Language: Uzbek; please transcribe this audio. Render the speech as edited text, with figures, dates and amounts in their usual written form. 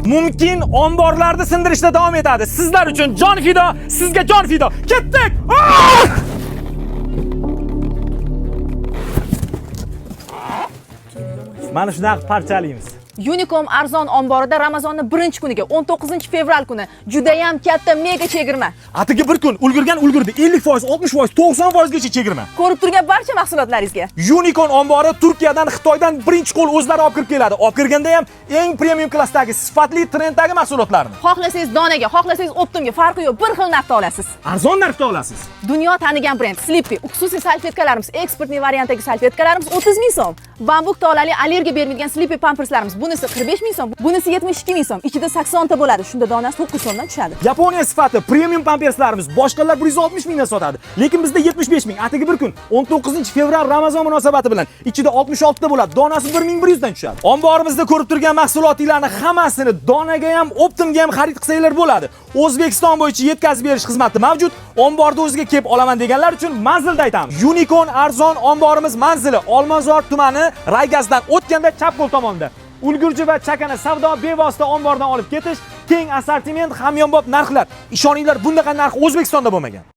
Mumkin omborlarni sindirishda davom etadi. Sizlar uchun jon fido, sizga jon fido. Ketdik! Ah! Mana shunaqa parchalaymiz. Unicom arzon omborida Ramazonning birinchi kuniga 19-fevral kuni judayam katta mega chegirma. Atigi bir kun ulgurgan ulgurdi. 50%, 60%, 90% gacha chegirma. Ko'rib turgan barcha mahsulotlaringizga. Unicorn ombori Turkiyadan, Xitoydan birinchi qo'l o'zlari olib kirib keladi. Olib kirganda ham eng premium klassdagi, sifatli trenddagi mahsulotlarni. Xohlasangiz donaga, xohlasangiz optimga farqi yo'q, bir xil narxda olasiz. Arzon narxda olasiz. Dunyo tanigan brend Sleepy, xususiy salfetkalarimiz, eksportniy variantdagi salfetkalarimiz 30 ming so'm. Bambuk tolali allergiya bermaydigan Sleepy pamperslarimiz bunisi 45 ming so'm, bunisi 72 ming so'm. Ichida 80 ta bo'ladi. Shunda donasi 9 so'mdan tushadi. Yaponiya sifati premium pamperslarimiz boshqalar 160 mingdan sotadi. Lekin bizda 75 ming. Atigi bir kun 19-fevral Ramazon munosabati bilan ichida 66 ta bo'ladi. Donasi 1100 dan tushadi. Omborimizda ko'rib turgan mahsulotlarni hammasini donaga ham, optimga ham xarid qilsanglar bo'ladi. O'zbekiston bo'yicha yetkazib berish xizmati mavjud. Omborda o'ziga kelib olaman deganlar uchun manzilda aytamiz. Unicorn arzon omborimiz manzili Olmazor tumani Raygazdan o'tganda chap qo'l tomonda. Ulgurji va chakana savdo bevosita ombordan olib ketish, keng assortiment, hamyonbop narxlar. Ishoninglar, bunaqa narx O'zbekistonda bo'lmagan.